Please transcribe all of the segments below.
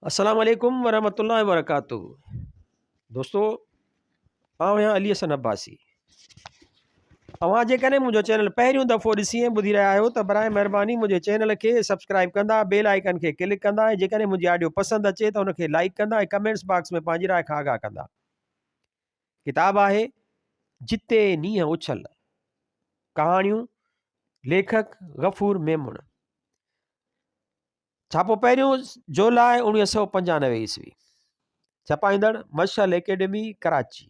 السلام عليڪم ورحمة الله وبرڪاته دوستو آئون آهيان علي حسن عباسي اوهان جيڪڏهن منهنجو چينل پهريون دفعو ڏسي ۽ ٻڌي رهيا آهيو ته برائي مهرباني منهنجي چينل کي سبسڪرائب ڪندا بيل آئيڪن کي ڪلڪ ڪندا ۽ جيڪڏهن منهنجي آڊيو پسند اچي ته ان کي لائڪ ڪندا ۽ ڪمينٽس باڪس ۾ پنهنجي راء کان آگاهه ڪندا ڪتاب آهي جتي نينهن اڇل ڪهاڻيون ليکڪ غفور ميمڻ ڇاپو پهريون جولاء 1995 عيسوي. ڇپائيندڙ مشعل اڪيڊمي ڪراچي.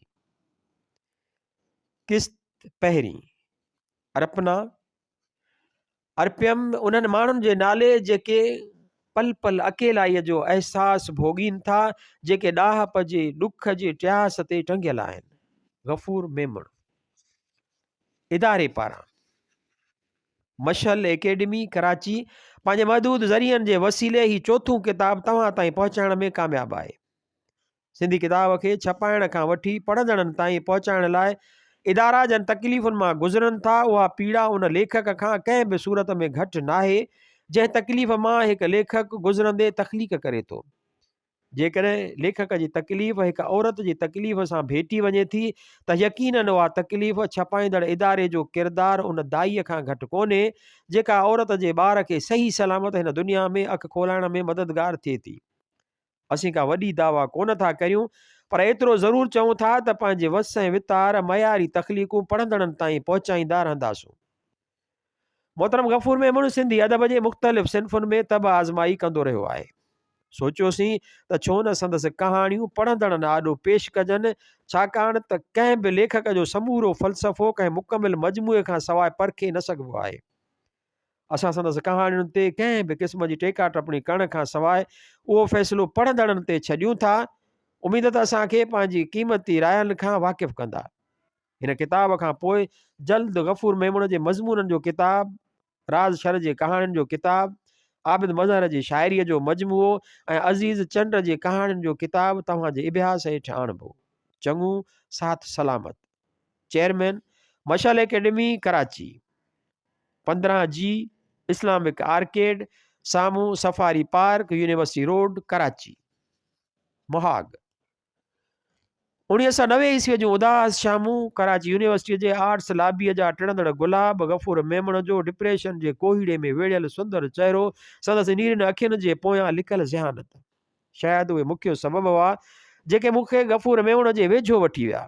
قسط پهرين. ارپنا، ارپيم انهن ماڻهن جي نالي جيڪي پل پل اڪيلائيء جو احساس ڀوڳين ٿا، جيڪي ڏاهپ جي ڏک جي ٽياس تي ٽنگيل آهن. غفور ميمڻ. اداري پاران. مشعل اڪيڊمي ڪراچي پنهنجي محدود ذريعن جي وسيلي هي چوٿون ڪتاب توهان تائين پهچائڻ ۾ ڪامياب آهي. سنڌي ڪتاب کي ڇپائڻ کان وٺي پڙهندڙن تائين پهچائڻ لاء ادارا جن تڪليفن مان گذرن ٿا اها پيڙا ان ليکڪ کان ڪنهن به صورت ۾ گهٽ ناهي جنهن تڪليف مان هڪ ليکڪ گذرندي تخليق ڪري ٿو. جيڪڏهن ليکڪ جي تڪليف هڪ عورت جي تڪليف سان ڀيٽي وڃي ٿي ته يقينن اها تڪليف ڇپائيندڙ اداري جو ڪردار ان دائيء کان گهٽ ڪونهي، جيڪا عورت جي ٻار کي صحيح سلامت هن دنيا ۾ اک کولائڻ ۾ مددگار ٿئي ٿي. اسين ڪا وڏي دعويٰ ڪونه ٿا ڪريون، پر ايترو ضرور چئون ٿا ته پنهنجي وس ۽ وتار معياري تخليقون پڙهندڙن تائين پهچائيندا رهنداسون. محترم غفور ميمڻ سنڌي ادب جي مختلف صنفن ۾ طبع آزمائي ڪندو رهيو آهي. سوچيوسين ته ڇو نه سندس ڪهاڻيون پڙهندڙن آڏو پيش ڪجن، ڇاڪاڻ ته ڪنهن به ليکڪ جو سمورو فلسفو ڪنهن مڪمل مجموعي کان سواء پرکي نه سگهبو آهي. اسان سندس ڪهاڻين تي ڪنهن به قسم جي ٽيڪا ٽپڻي ڪرڻ کان سواء اهو فيصلو پڙهندڙن تي ڇڏيون ٿا. اميد ته اسان کي پنهنجي قيمتي راين کان واقف ڪندا. هن ڪتاب کان پوء جلد غفور ميمڻ جي مضمونن جو ڪتاب، راز شر جي ڪهاڻين جو ڪتاب، عابد مظهر جي شاعريء جو مجموعو ۽ عزيز چنڊ جي ڪهاڻين جو ڪتاب توهان جي اڀياس هيٺ آڻبو. چڱو، ساٿ سلامت. چيئرمين، مشعل اڪيڊمي، ڪراچي. 15 جي، اسلامڪ آرڪيڊ، سامهون safari park, university road, Karachi. مهاڳ. 1990 عيسويء جون اداس شامون، ڪراچي يونيورسٽيء جي آرٽس لابيء جا ٽڙندڙ گلاب، غفور ميمڻ جو ڊپريشن جي ڪوهيڙي ۾ ويڙهيل سندر چهرو، سندس نيرين اکين جي پويان لڪل ذهانت. شايد اهي مکيه سبب هئا، جيڪي مون کي غفور ميمڻ جي ويجهو وٺي ويا.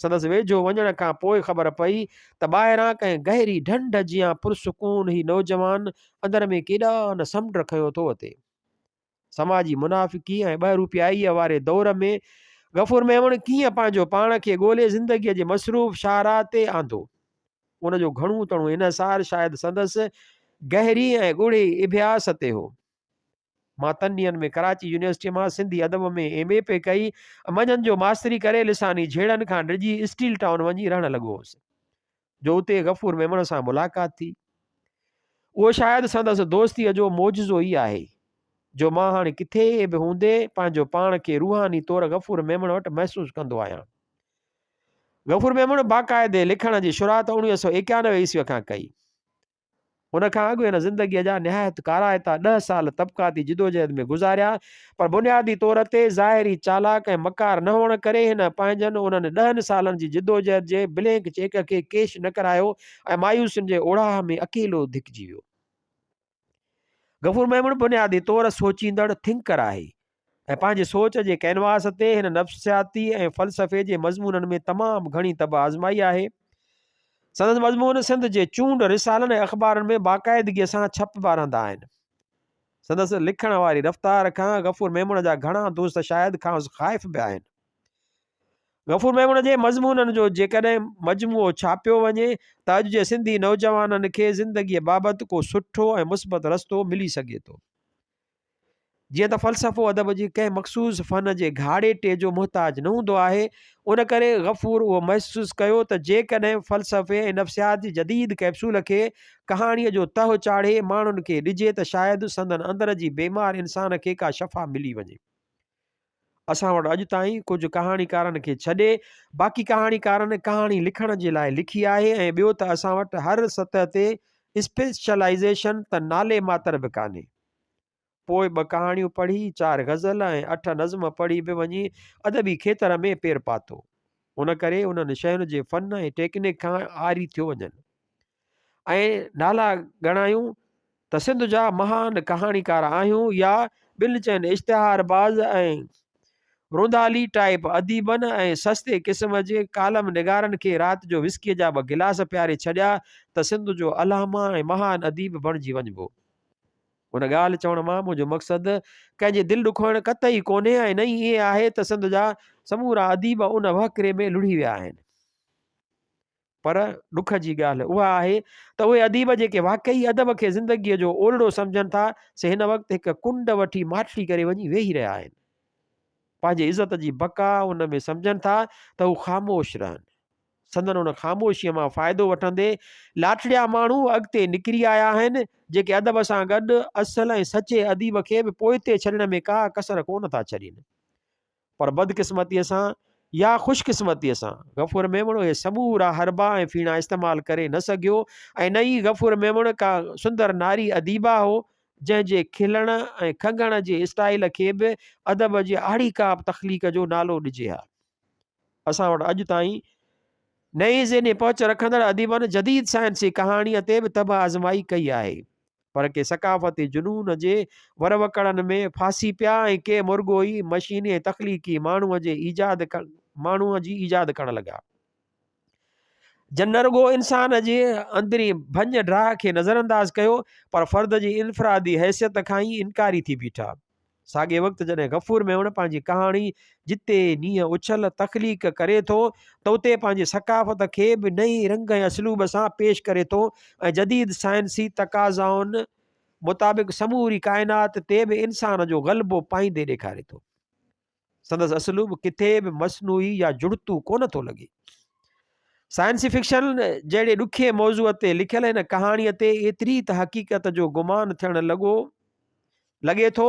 سندس ويجهو وڃڻ کان پوء خبر پئي ته ٻاهران ڪنهن گهري ڍنڍ جيان پرسڪون هي نوجوان اندر ۾ ڪيڏا نه سمنڊ کنيو ٿو وتي. سماجي منافقي ۽ ٻهروپيائيء واري دور ۾ غفور ميمڻ ڪيئن پنهنجو پاڻ کي ڳولي زندگيء جي مصروف شاهراهه تي آندو، ان جو گهڻو تڻو انحصار شايد سندس گهري ۽ ڳوڙهي اڀياس تي هو. مان تن ڏينهن ۾ ڪراچي يونيورسٽيء مان سنڌي ادب ۾ ايم اي پئي ڪئي ۽ منجهند جو ماستري ڪري لساني جهيڙن کان ڊڄي اسٽيل ٽائون وڃي رهڻ لڳو هوس. جو اتي غفور ميمڻ سان ملاقات ٿي. اهو شايد سندس دوستيء جو معجزو ئي آهي، جو مان هاڻي ڪٿي به هوندي پنهنجو پاڻ کي روحاني طور غفور ميمڻ وٽ محسوس ڪندو آهيان. غفور ميمڻ باقاعدي لکڻ جي شروعات 1991 عيسويء کان ڪئي. ان کان اڳ هن زندگيء جا نهايت ڪارائتا ڏهه سال طبقاتي جدوجهد ۾ گذاريا، پر بنيادي طور تي ظاهري چالاڪ ۽ مڪار نه هئڻ ڪري هن پنهنجن انهن ڏهن سالن جي جدوجهد جي بلينڪ چيڪ کي ڪيش نه ڪرايو ۽ مايوسين جي اوڙاهه ۾ اڪيلو ڌڪجي ويو. غفور ميمڻ بنيادي طور سوچيندڙ Thinker آهي ۽ پنهنجي سوچ جي ڪئنواس تي هن نفسياتي ۽ فلسفي جي مضمونن ۾ تمام گهڻي طبع آزمائي آهي. سندس مضمون سنڌ جي چونڊ رسالن ۽ اخبارن ۾ باقاعدگيء سان ڇپبا رهندا آهن. سندس لکڻ واري رفتار کان غفور ميمڻ جا گهڻا دوست شايد کانئس خائف به آهن. غفور ميمڻ جي مضمونن جو جيڪڏهن مجموعو ڇاپيو وڃي ته اڄ جي سنڌي نوجوانن کي زندگيء بابت ڪو سٺو ۽ مثبت رستو ملي سگهي ٿو. جيئن ته فلسفو ادب جي ڪنهن مخصوص فن جي گهاڙيٽي جو محتاج نه هوندو آهي، ان ڪري غفور اهو محسوس ڪيو ته جيڪڏهن فلسفي ۽ نفسيات جي جديد ڪئپسول کي ڪهاڻيء جو تهه چاڙهي ماڻهن کي ڏجي ته شايد سندن اندر جي بيمار انسان کي ڪا شفا ملي وڃي. اسان وٽ اڄ تائين ڪجهه ڪهاڻيڪارن کي ڇڏي باقي ڪهاڻيڪارن ڪهاڻي لکڻ جي لاء لکي آهي ۽ ٻيو ته اسان وٽ هر سطح تي اسپيشلائيزيشن ته نالي ماتر به ڪانهي. پوء ٻه ڪهاڻيون پڙهي، چار غزل ۽ اٺ نظم پڙهي به وڃي ادبي کيتر ۾ پير پاتو. ان ڪري انهن شين جي فن ۽ ٽيڪنڪ کان عاري ٿيو وڃن ۽ نالا ڳڻايون ته سنڌ جا مهان ڪهاڻيڪار آهيون يا ٻن چئن اشتهار باز ۽ روندالي ٽائيپ اديبن ۽ سستي قسم جي ڪالم نگارن کي رات جو وسڪيء جا ٻه گلاس پياري ڇڏيا ته سنڌ جو علامه ۽ مهان اديب بڻجي وڃبو. ان ڳالهه چوڻ مان منهنجو مقصد ڪنهن جي دل ڏکوئڻ قطعي ڪونهي ۽ نه ئي ائين آهي ته سنڌ جا سمورا اديب ان وهڪري ۾ لڙهي ويا آهن. پر ڏک جي ڳالهه اها آهي ته اهي اديب جيڪي واقعي ادب کي زندگيء جو اولڙو سمجهن ٿا سي هن وقت هڪ ڪنڊ وٺي ماٺڙي ڪري وڃي ويهي رهيا آهن. پنهنجي عزت جي بقا ان ۾ سمجهن ٿا ته هو خاموش رهن. سندن ان خاموشيء مان فائدو وٺندي لاٺڙيا ماڻهو اڳتي نڪري آيا آهن، جيڪي ادب سان گڏ اصل ۽ سچي اديب کي به پوئتي ڇڏڻ ۾ ڪا ڪسر ڪونه ٿا ڇڏين. پر بدقسمتيء سان يا خوشقسمتيء سان غفور ميمڻ اهي سمورا حربا ۽ ڦيڻا استعمال ڪري نه سگهيو ۽ نه ئي غفور ميمڻ ڪا سندر ناري اديبه هو، جنهن جي کلڻ ۽ کنگهڻ جي اسٽائيل کي به ادب جي آڙيڪاپ تخليق جو نالو ڏجي ها. اسان وٽ اڄ تائين نئين ذهني پهچ رکندڙ اديبن جديد سائنسي ڪهاڻيء تي به طبع آزمائي ڪئي آهي، پر ڪي ثقافتي جنون جي ور وڪڙن ۾ ڦاسي پيا ۽ ڪي مرڳو ئي مشيني ۽ تخليقي ماڻهوء جي ايجاد ماڻهوء جي ايجاد ڪرڻ لڳا. جن نه رڳو انسان جي اندرين ڀڃ ڊاهه کي نظرانداز ڪيو، پر فرد جي انفرادي حيثيت کان ئي انڪاري ٿي بيٺا. ساڳئي وقت جڏهن غفور ميمڻ پنهنجي ڪهاڻي جتي نينهن اڇل تخليق ڪري ٿو ته اتي پنهنجي ثقافت کي به نئين رنگ ۽ اسلوب سان پيش ڪري ٿو ۽ جديد سائنسي تقاضائن مطابق سموري ڪائنات تي به انسان جو غلبو پائيندي ڏيکاري ٿو. سندس اسلوب ڪٿي به مصنوعي يا جڙتو ڪونه ٿو لڳي. سائنسي فڪشن جهڙي ڏکئي موضوع تي لکيل هن ڪهاڻيء تي ايتري ته حقيقت جو گمان ٿيڻ لڳو لڳي ٿو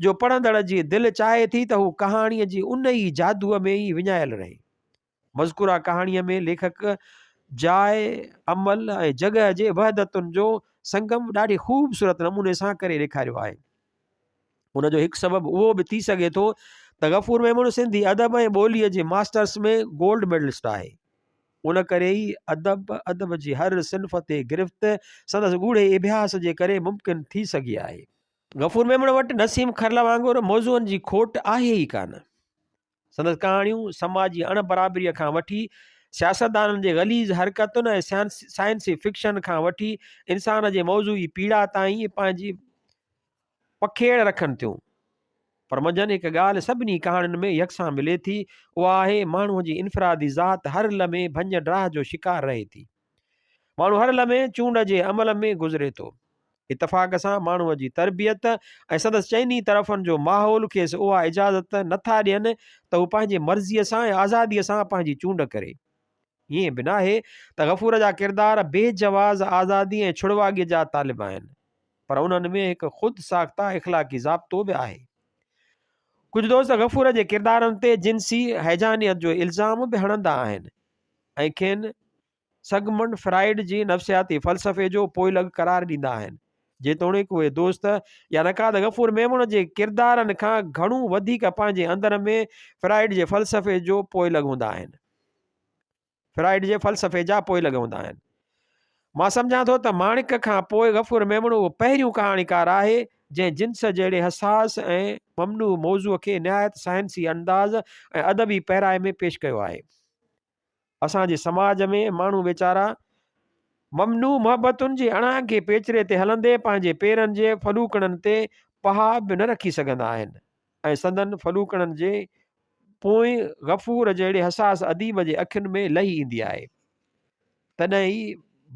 جو پڙهندڙ جي دل چاهي ٿي ته هو ڪهاڻيء جي ان ئي جادوء ۾ ئي وڃايل رهي. مذڪوره ڪهاڻيء ۾ ليکڪ جاء، عمل ۽ جڳهه جي وحدتن جو سنگم ڏاڍي خوبصورت نموني سان ڪري ڏيکاريو آهي. ان جو هڪ سبب اهو به ٿي سگهي ٿو ته غفور ميمڻ سنڌي ادب ۽ ٻوليء جي ماسٽرس ۾ گولڊ ميڊلسٽ آهي. ان ڪري ئي ادب، ادب جي هر صنف تي گرفت سندس ڳوڙهي اڀياس جي ڪري ممڪن ٿي سگهي آهي. غفور ميمڻ وٽ نسيم کرل وانگر موضوعن جي کوٽ آهي ئي ڪانه. سندس ڪهاڻيون سماجي اڻ برابريء کان وٺي سياستدانن جي غليظ حرڪتن ۽ سائنسي فڪشن کان وٺي انسان جي موضوعي پيڙا تائين پنهنجي پکيڙ رکن ٿيون. پر منجهن هڪ ڳالهه سڀني ڪهاڻين ۾ يڪسان ملي ٿي، اها آهي ماڻهوء جي انفرادي ذات هر لمحي ڀڃ ڊاهه جو شڪار رهي ٿي. ماڻهو هر لمحي چونڊ جي عمل ۾ گذري ٿو. اتفاق سان ماڻهوء جي تربيت ۽ سندس چئني طرفن جو ماحول کيس اها اجازت نه ٿا ڏين ته هو پنهنجي مرضيء سان ۽ آزاديء سان پنهنجي چونڊ ڪري. ائين به ناهي ته غفور جا ڪردار بي جواز آزادي ۽ ڇڙواڳيء جا طالب آهن، پر انهن ۾ هڪ خود ساخته اخلاقي ضابطو به آهي. ڪجهه دوست غفور جي ڪردارن تي جنسي هيجانيت جو الزام به هڻندا آهن ۽ کين سگمنڊ فرائيڊ جي نفسياتي فلسفي جو پوئلڳ قرار ڏيندا آهن. جيتوڻيڪ اهي دوست يا نقاد غفور ميمڻ جي ڪردارن کان گهڻو وڌيڪ پنهنجي اندر ۾ فرائيڊ جي فلسفي جو پوئلڳ هوندا آهن. فرائيڊ جي فلسفي جا پوئلڳ هوندا آهن. مان سمجهان ٿو ته ماڻڪ کان پوء غفور ميمڻ اهو پهريون ڪهاڻيڪار آهي جنهن جنس جهڙي حساس ۽ ممنوع موضوع کي نهايت سائنسي انداز ۽ ادبي پيرائي ۾ پيش ڪيو آهي. اسان جي سماج ۾ ماڻهو ويچارا ممنوع محبتن جي اڻانگي پيچري تي هلندي پنهنجي پيرن جي ڦلوڪڻن تي پها به نه رکي سگهندا آهن ۽ سندن ڦلوڪڻن جي پوئين غفور جهڙي حساس اديب جي اکين ۾ لهي ايندي آهي. تڏهن ئي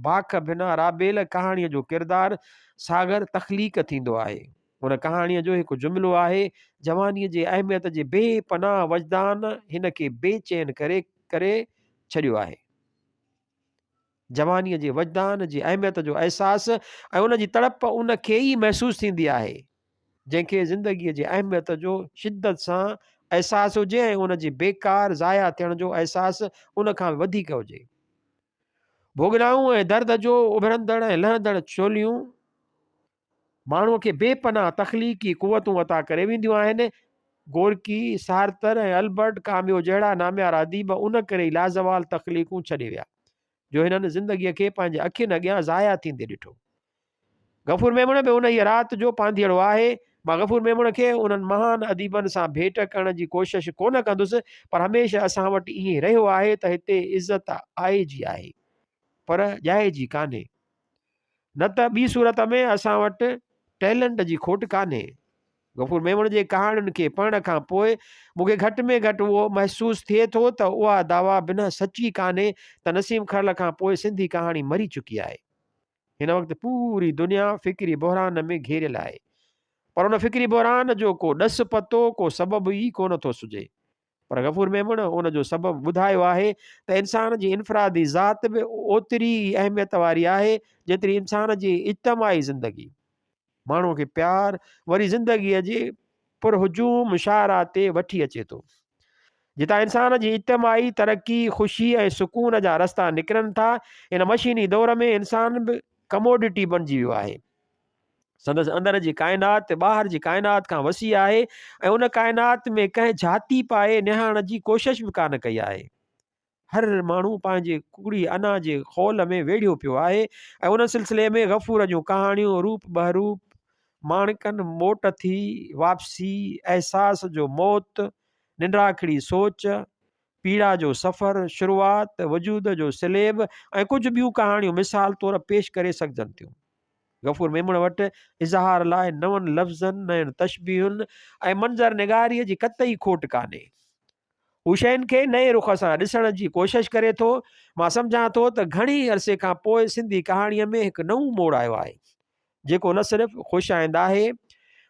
باک بنا رابيل ڪهاڻيء جو ڪردار ساغر تخليق ٿيندو آهي. ان ڪهاڻيء جو هڪ جملو آهي، جوانيء جي اهميت جي بي پناهه وجدان هن کي بي چين ڪري ڪري ڇڏيو آهي. جوانيء جي وجدان جي اهميت جو احساس ۽ ان جي تڙپ ان کي ئي محسوس ٿيندي آهي، جنهن کي زندگيء جي اهميت جو شدت سان احساس هجي ۽ ان جي بيڪار ضايع ٿيڻ جو احساس ان کان به وڌيڪ هجي. ڀوڳنائون ۽ درد جو اڀرندڙ ۽ لهندڙ ڇوليون. ماڻهوء کي بي پناهه تخليقي قوتون عطا ڪري وينديون آهن. گورڪي، سارتر ۽ البرٽ ڪاميو جهڙا ناميارا اديب ان ڪري ئي لازوال تخليقون ڇڏي ويا، جو هنن زندگيء کي پنهنجي اکين اڳيان ضايع ٿيندي ڏٺو. غفور ميمڻ به انهيء رات جو پانڌيئڙو آهي. مان غفور ميمڻ کي انهن مهان اديبن سان ڀيٽ ڪرڻ جي ڪوشش ڪونه ڪندس، پر هميشه اسان وٽ ائين رهيو آهي ته هتي عزت آئي جي آهي، پر ڄائي جي ڪانهي. نه ته ٻي صورت ۾ اسان وٽ ٽيلنٽ جي کوٽ ڪانهي. غفور ميمڻ جي ڪهاڻين کي پڙهڻ کان پوء مون کي گهٽ ۾ گهٽ اهو محسوس ٿئي ٿو ته اها دعويٰ بنهه سچي ڪانهي ته نسيم کرل کان پوء سنڌي ڪهاڻي مري چڪي آهي. هن وقت پوري دنيا فڪري بحران ۾ گهيريل آهي پر ان فڪري بحران جو ڪو ڏس پتو ڪو سبب ئي ڪونه ٿو سجهي پر غفور ميمڻ ان جو سبب ٻڌايو آهي ته انسان جي انفرادي ذات به اوتري ئي اهميت واري آهي جيتري انسان جي اجتماعي زندگي. ماڻهوء کي پيار وري زندگيء جي پرهجوم شاهراهه تي وٺي اچي ٿو، جتان انسان جي اجتماعي ترقي، خوشي ۽ سڪون جا رستا نڪرن ٿا. هن مشيني دور ۾ انسان به ڪموڊٽي بڻجي ويو آهي. سندس اندر جي ڪائنات ٻاهر جي ڪائنات کان وسيع آهي ۽ ان ڪائنات ۾ ڪنهن جهاتي پائي نهارڻ جي ڪوشش به ڪانه ڪئي آهي. هر ماڻهو پنهنجي ڪوڙي انا جي خول ۾ ويڙهيو پيو آهي ۽ ان سلسلي ۾ غفور جون ڪهاڻيون روپ ٻهروپ، ماڻڪن موٽ ٿي، واپسي، احساس جو موت، ننڊاکڙي سوچ، پيڙا جو سفر، شروعات، وجود جو سليب ۽ ڪجهه ٻيون ڪهاڻيون مثال طور پيش ڪري سگهجن ٿيون. غفور ميمڻ وٽ اظهار لاء نون لفظن، نين تشبيهن ۽ منظر نگاريء جي قطعي کوٽ ڪانهي. هو شين کي نئين رخ سان ڏسڻ جي ڪوشش ڪري ٿو. مان سمجهان ٿو ته گهڻي عرصي کان پوء سنڌي ڪهاڻيء ۾ هڪ نئون موڙ آيو آهي، جيڪو نه صرف خوش آئند آهي،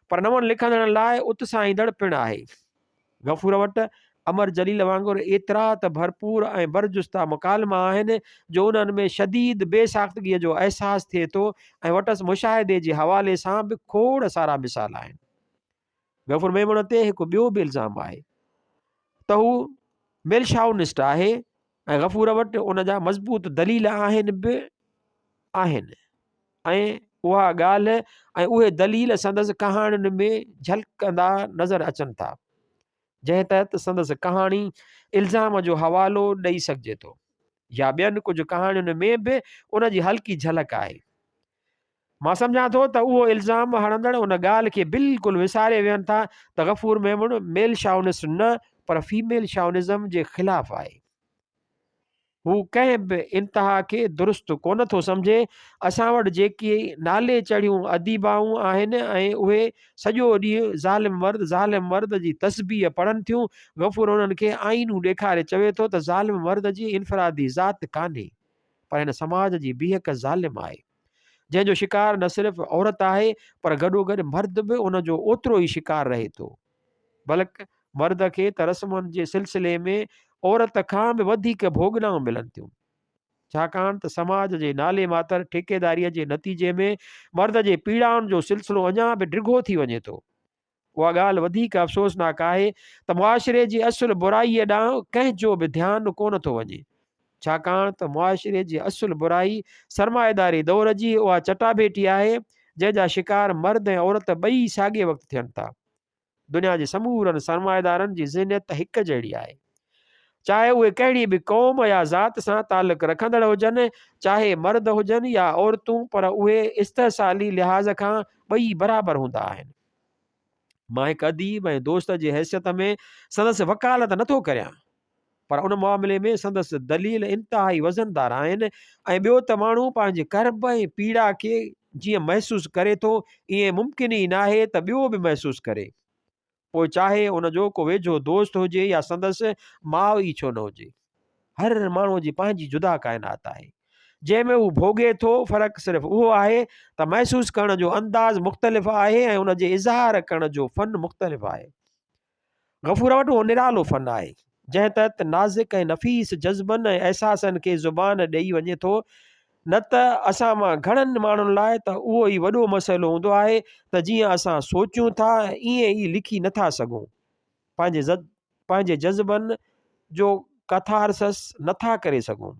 پر نون لکندڙن لاء اتساهيندڙ پڻ آهي. غفور وٽ امر جليل وانگر ايترا ته ڀرپور ۽ برجستا مڪالما آهن، جو انهن ۾ شديد بي ساختگيء جو احساس ٿئي ٿو ۽ وٽس مشاهدي جي حوالي سان به کوڙ سارا مثال آهن. غفور ميمڻ تي هڪ ٻيو به الزام آهي ته هو ميل شائونسٽ آهي ۽ غفور وٽ ان جا مضبوط دليل آهن به آهن ۽ اها ڳالهه ۽ اهي دليل سندس ڪهاڻين ۾ جهلڪندا نظر اچن ٿا جنهن تحت سندس ڪهاڻي الزام جو حوالو ڏئي سگهجي ٿو يا ٻين ڪجهه ڪهاڻين ۾ به ان جي هلڪي جهلڪ آهي. مان سمجهان ٿو ته اهو الزام هڻندڙ ان ڳالهه کي بلڪل وساري ويهن ٿا ته غفور ميمڻ ميل شائونسٽ نه پر فيميل شائونزم جي خلاف آهي. هو ڪنهن به انتها کي درست ڪونه ٿو سمجهي. اسان وٽ جيڪي نالي چڙهيون اديبائون آهن ۽ اهي سڄو ڏينهن ظالم مرد ظالم مرد جي تسبيح پڙهن ٿيون، غفور انهن کي آئينو ڏيکاري چوي ٿو ته ظالم مرد جي انفرادي ذات ڪانهي پر هن سماج جي بيهڪ ظالم آهي. جنهن جو شڪار نه صرف عورت آهي پر گڏوگڏ مرد به ان جو اوترو ئي شڪار رهي ٿو. بلڪ مرد کي ته رسمن جي سلسلي ۾ عورت کان به وڌيڪ ڀوڳنائون ملن ٿيون. ڇاڪاڻ ته سماج جي نالي ماتر ٺيڪيداريء جي نتيجي ۾ مرد جي پيڙائن جو سلسلو اڃا به ڊگهو ٿي وڃي ٿو. اها ڳالهه وڌيڪ افسوسناڪ آهي ته معاشري جي اصل برائيء ڏانهن ڪنهن جو به ڌيان ڪونه ٿو وڃي. ڇاڪاڻ ته معاشري جي اصل برائي سرمائيداري دور جي اها چٽاڀيٽي آهي، جنهن جا شڪار مرد ۽ عورت ٻئي ساڳئي وقت ٿين ٿا. دنيا جي سمورن سرمائيدارن جي ذهنيت هڪ جهڙي آهي. چاهي اهي ڪهڙي به قوم يا ذات سان تعلق رکندڙ هجن، چاهي مرد هجن يا عورتون پر اهي استحصالي لحاظ کان ٻئي برابر هوندا آهن. مان هڪ اديب ۽ دوست جي حيثيت ۾ سندس وڪالت نٿو ڪريان پر ان معاملي ۾ سندس دليل انتهائي وزندار آهن ۽ ٻيو ته ماڻهو پنهنجي ڪرب ۽ پيڙا کي جيئن محسوس ڪري ٿو ائين ممڪن ئي ناهي ته ٻيو به محسوس ڪري. پوء چاهي ان جو ڪو ويجهو دوست هجي يا سندس ماء ئي ڇو نه هجي. هر ماڻهوء جي پنهنجي جدا ڪائنات آهي، جنهن ۾ هو ڀوڳي ٿو، فرق صرف اهو آهي ته محسوس ڪرڻ جو انداز مختلف آهي ۽ ان جي اظهار ڪرڻ جو فن مختلف آهي. غفور وٽ اهو نرالو فن آهي، جنهن تحت نازڪ ۽ نفيس جذبن ۽ احساسن کي زبان ڏئي وڃي ٿو، نه ته اسان مان گهڻن ماڻهن لاء ته اهو ئي وڏو مسئلو هوندو آهي ته جيئن اسان سوچيون ٿا ائين ئي لکي نه ٿا سگهون، پنهنجي پنهنجي جذبن جو ڪٿارسس نه ٿا ڪري سگهون،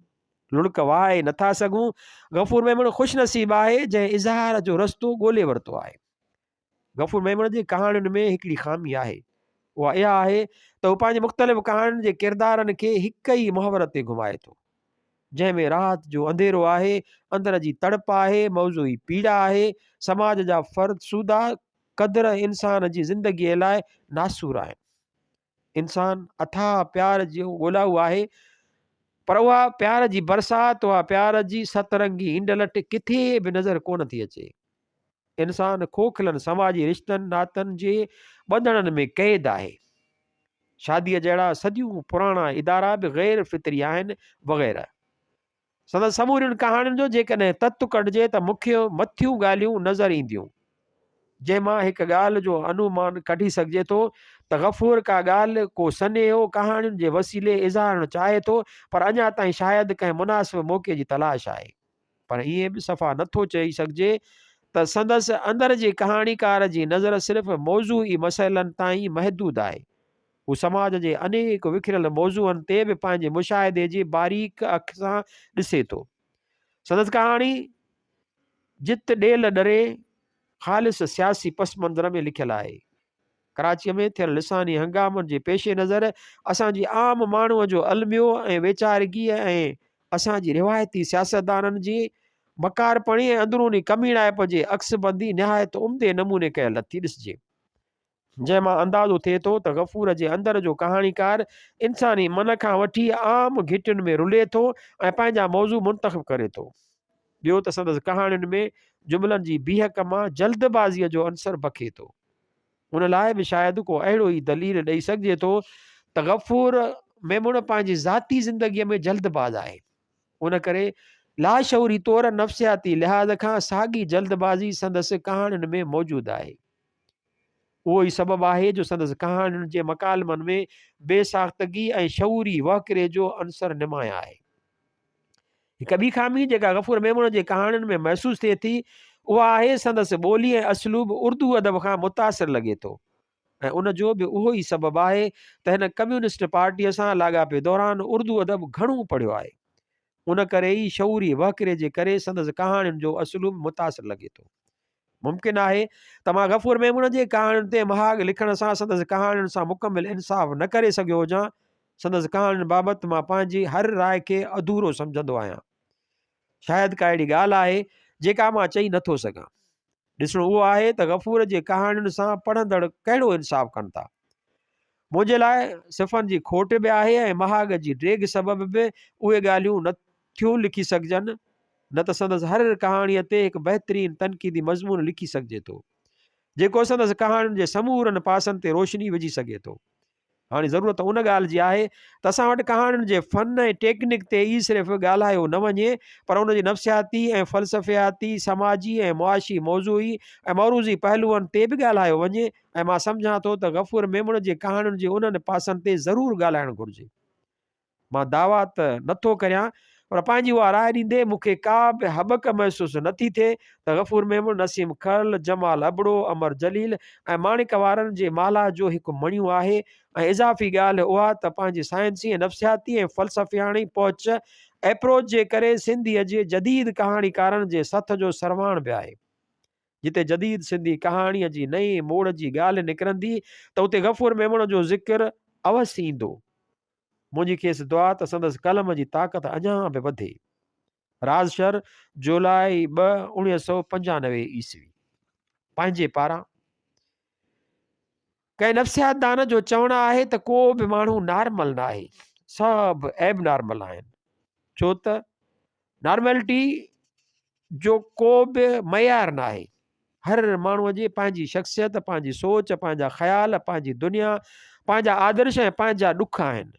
لڙڪ وهائي نه ٿا سگهون. غفور ميمڻ خوش نصيب آهي جنهن اظهار جو رستو ڳولي ورتو آهي. غفور ميمڻ جي ڪهاڻين ۾ هڪڙي خامي آهي. اها اها آهي ته هو پنهنجي مختلف ڪهاڻين جي ڪردارن کي هڪ ئي محور تي گهمائي ٿو. جنهن ۾ رات جو انڌيرو آهي، اندر جي تڙپ آهي، موضوعي پيڙا آهي، سماج جا فرسودا قدر انسان جي زندگيء لاء ناسور آهن. انسان اٿاهه پيار جو ڳولائو آهي پر اها پيار جي برسات، اها پيار جي ست رنگي انڊلٺ ڪٿي به نظر ڪونه ٿي اچي. انسان کوکلن سماجي رشتن ناتن جي ٻنڌڻن ۾ قيد آهي. شاديء جهڙا صديون پراڻا ادارا به غير فطري آهن وغيره. سندس سمورين ڪهاڻين جو جيڪڏهن تت ڪڍجي ته مکيه مٿيون ڳالهيون نظر اينديون، جنهن مان هڪ ڳالهه جو انومان ڪڍي سگهجي ٿو ته غفور ڪا ڳالهه، ڪو سنيهو ڪهاڻين جي وسيلي اظهارڻ چاهي ٿو پر اڃا تائين شايد ڪنهن مناسب موقعي جي تلاش آهي. پر ائين به صفا نٿو چئي سگهجي ته سندس اندر جي ڪهاڻيڪار جي نظر صرف موضوعي مسئلن تائين محدود آهي. هو سماج جي انيڪ وکريل موضوعن تي به پنهنجي مشاهدي جي باريڪ اک سان ڏسي ٿو. سندس ڪهاڻي جت ڏيل ڏري خالص سياسي پس منظر ۾ لکيل آهي. ڪراچيء ۾ ٿيل لساني هنگامن جي پيش نظر اسان جي عام ماڻهوء جو الميو ۽ ويچارگيء ۽ اسان جي روايتي سياستدانن جي مڪارپڻي ۽ اندروني ڪميڻائپ جي عڪسبندي نهايت عمدي نموني ڪيل ٿي ڏسجي. جنهن مان اندازو ٿئي ٿو ته غفور جي اندر جو ڪهاڻيڪار انساني من کان وٺي عام گهٽين ۾ رلي ٿو ۽ پنهنجا موضوع منتخب ڪري ٿو. ٻيو ته سندس ڪهاڻين ۾ جملن جي بيهڪ مان جلد بازيء جو عنصر بکي ٿو. ان لاء به شايد ڪو اهڙو ئي دليل ڏئي سگهجي ٿو ته غفور ميمڻ پنهنجي ذاتي زندگيء ۾ جلد باز آهي. ان ڪري لاشعوري طور نفسياتي لحاظ کان ساڳي جلد بازي سندس ڪهاڻين ۾ موجود آهي. اهو ئي سبب آهي جو سندس ڪهاڻين جي مڪالمن ۾ بي ساختگي ۽ شعوري وهڪري جو عنصر نمايان آهي. هڪ ٻي خامي جيڪا غفور ميمڻ جي ڪهاڻين ۾ محسوس ٿئي ٿي، اها آهي سندس ٻولي ۽ اسلوب اردو ادب کان متاثر لڳي ٿو ۽ ان جو به اهو ئي سبب آهي ته هن ڪميونسٽ پارٽيء سان لاڳاپي دوران اردو ادب گهڻو پڙهيو آهي. ان ڪري ئي شعوري وهڪري جي ڪري سندس ڪهاڻين جو اسلوب متاثر لڳي ٿو. ممڪن آهي ته مان غفور ميمڻ جي ڪهاڻين تي مهاڳ لکڻ سان سندس ڪهاڻين سان مڪمل انصاف نه ڪري سگهيو هجان. سندس ڪهاڻين بابت مان پنهنجي هر راء کي اڌورو سمجهندو آهيان. شايد ڪا اهڙي ڳالهه آهي جيڪا مان چئي نه ٿو سگهان. ڏسڻو اهو آهي ته غفور جي ڪهاڻين سان پڙهندڙ ڪهڙو انصاف ڪن ٿا. منهنجي لاء صفحن جي کوٽ به آهي ۽ مهاڳ جي ڊيگهه سبب به اهي ڳالهيون نه ٿيون لکي سگهجن، نه ته سندس هر ڪهاڻيء تي هڪ بهترين تنقيدي مضمون لکي سگهجي ٿو، جيڪو سندس ڪهاڻين جي سمورن پاسن تي روشني وجهي سگهي ٿو. هاڻي ضرورت ان ڳالهه جي آهي ته اسان وٽ ڪهاڻين جي فن ۽ ٽيڪنڪ تي ئي صرف ڳالهايو نه وڃي، پر ان جي نفسياتي ۽ فلسفياتي، سماجي ۽ معاشي موضوعي ۽ معروضي پهلوئن تي به ڳالهايو وڃي ۽ مان سمجهان ٿو ته غفور ميمڻ جي ڪهاڻين جي انهن پاسن تي ضرور ڳالهائڻ گهرجي. مان دعويٰ ته نه ٿو ڪريان پر پنهنجي اها راء ڏيندي مون کي ڪا به هٻڪ محسوس نه ٿي ٿئي ته غفور ميمڻ، نسيم کرل، جمال ابڙو، امر جليل ۽ ماڻڪ وارن جي مالها جو هڪ مڻيون آهي ۽ اضافي ڳالهه اها ته پنهنجي سائنسي ۽ نفسياتي ۽ فلسفياڻي پهچ Approach جي ڪري سنڌيء جي جديد ڪهاڻيڪارن جي سٿ جو سرواڻ به آهي. جتي جديد سنڌي ڪهاڻيء جي نئين موڙ جي ڳالهه نڪرندي ته اتي غفور ميمڻ جو ذڪر اوس ايندو. منهنجي کيس دعا ته سندس قلم جي طاقت اڃا به وڌي. راز شھر، جولاء 2، 1995 عيسوي. پنهنجي پاران. ڪنهن نفسياتدان جو چوڻ آهي ته ڪو به ماڻهو نارمل ناهي، سڀ ايب نارمل آهن. ڇو ته نارملٽي جو ڪو به معيار ناهي. هر ماڻهوء جي پنهنجي شخصيت، پنهنجي سوچ، پنهنجا خيال، پنهنجي دنيا، پنهنجا آدرش ۽ پنهنجا ڏک آهن.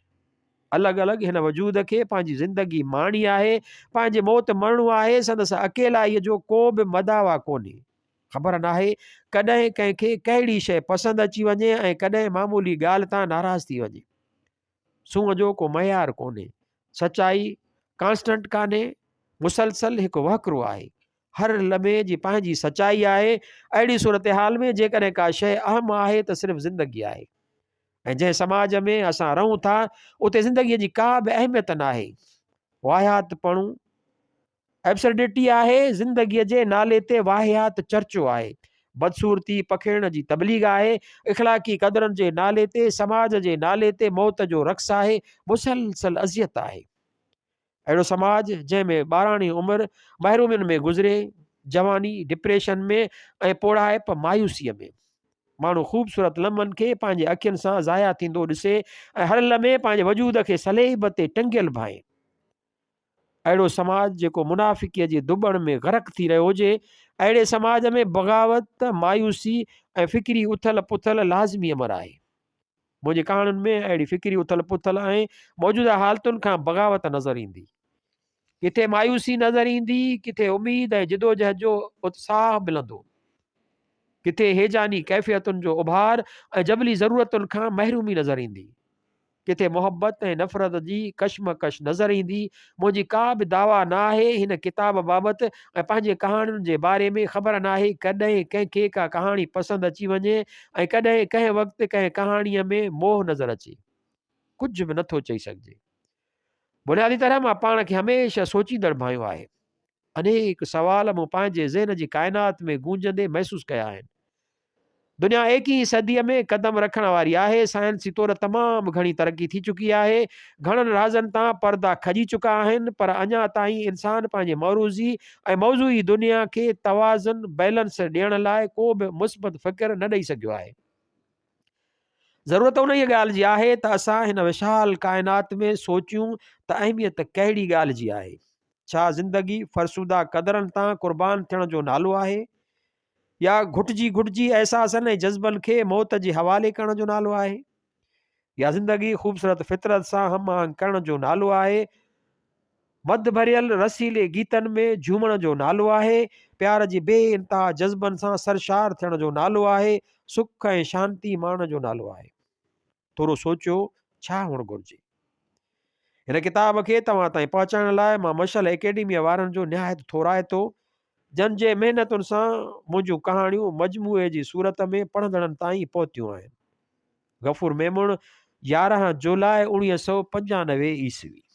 الڳ الڳ هن وجود کي پنهنجي زندگي ماڻي آهي، پنهنجي موت مرڻو آهي، سندس اڪيلائيء جو ڪو به مداوا ڪونهي. خبر ناهي ڪڏهن ڪنهن کي ڪهڙي شيء پسند اچي وڃي ۽ ڪڏهن معمولي ڳالهه تان ناراض ٿي وڃي. سونهن جو ڪو معيار ڪونهي. سچائي ڪانسٽنٽ ڪانهي، مسلسل هڪ وهڪرو آهي. هر لمحي جي پنهنجي سچائي آهي. اهڙي صورتحال ۾ جيڪڏهن ڪا شيء اهم آهي ته صرف زندگي آهي. ۽ جنهن سماج ۾ اسان رهون ٿا، اتي زندگيء جي ڪا به اهميت ناهي. واهيات پڻو، Absurdity، آهي، زندگيء جي نالي تي واهيات چرچو آهي. بدصورتي پکيڙڻ جي تبليغ آهي، اخلاقي قدرن جي نالي تي، سماج جي نالي تي موت جو رقص آهي، مسلسل اذيت آهي. اهڙو سماج جنهن ۾ ٻاراڻي عمر محرومين ۾ گذري، جواني ڊپريشن ۾ ۽ پوڙهائپ مايوسيء ۾. ماڻهو خوبصورت لمحن کي پنهنجي اکين سان ضايع ٿيندو ڏسي ۽ هر لمحي پنهنجي وجود کي صليب تي ٽنگيل ڀانئي. اهڙو سماج جيڪو منافقيء جي ڌٻڻ ۾ غرق ٿي رهيو هجي، اهڙي سماج ۾ بغاوت، مايوسي ۽ فڪري اٿل پٿل لازمي امر آهي. منهنجي ڪهاڻين ۾ اهڙي فڪري اٿل پٿل ۽ موجوده حالتن کان بغاوت نظر ايندي. ڪٿي مايوسي نظر ايندي، ڪٿي اميد ۽ جدوجهد جو اتساهه ملندو. ڪٿي هيجاني ڪيفيتن جو اڀار ۽ جبلي ضرورتن کان محرومي نظر ايندي. ڪٿي محبت ۽ نفرت جي ڪشمڪش نظر ايندي. منهنجي ڪا به دعويٰ نه آهي هن ڪتاب بابت ۽ پنهنجي ڪهاڻين جي باري ۾ خبر ناهي ڪڏهن ڪنهن کي ڪا ڪهاڻي پسند اچي وڃي ۽ ڪڏهن ڪنهن وقت ڪنهن ڪهاڻيء ۾ موهه نظر اچي. ڪجهه به نٿو چئي سگهجي. بنيادي طرح مان پاڻ کي هميشه سوچيندڙ ڀانيو آهي. انيڪ سوال مون پنهنجي ذهن جي ڪائنات ۾ گونجندي محسوس ڪيا آهن. دنيا ايڪيهين صديء ۾ قدم رکڻ واري آهي، سائنسي طور تمام گهڻي ترقي ٿي چڪي آهي، گهڻن رازن تان پردا کڄي چڪا آهن، پر اڃا تائين انسان پنهنجي معروضي ۽ موضوعي دنيا کي توازن، Balance، ڏيڻ لاء ڪو به مثبت فڪر نه ڏئي سگهيو آهي. ضرورت انهيء ڳالهه جي آهي ته اسان هن وشال ڪائنات ۾ سوچيون ته اهميت ڪهڙي ڳالهه جي آهي؟ ڇا زندگي فرسوده قدرن تان قربان ٿيڻ جو نالو آهي؟ يا گهٽجي گهٽجي احساسن ۽ جذبن کي موت جي حوالي ڪرڻ جو نالو آهي؟ يا زندگي خوبصورت فطرت سان هم آهنگ ڪرڻ جو نالو آهي؟ مڌ ڀريل رسيلي گيتن ۾ جهومڻ جو نالو آهي، پيار جي بي انتها جذبن سان سرشار ٿيڻ جو نالو آهي، سک ۽ شانتي ماڻڻ جو نالو آهي. ٿورو سوچيو ڇا هئڻ گهرجي؟ هن ڪتاب کي توهان تائين پهچائڻ لاء مان مشعل اڪيڊميء وارن جو نهايت ٿورائتو، جن جي محنتن سان منهنجون ڪهاڻيون مجموعي جي صورت ۾ پڙهندڙن تائين پهتيون آهن. غفور ميمڻ، 11 جولاء 1995 عيسوي.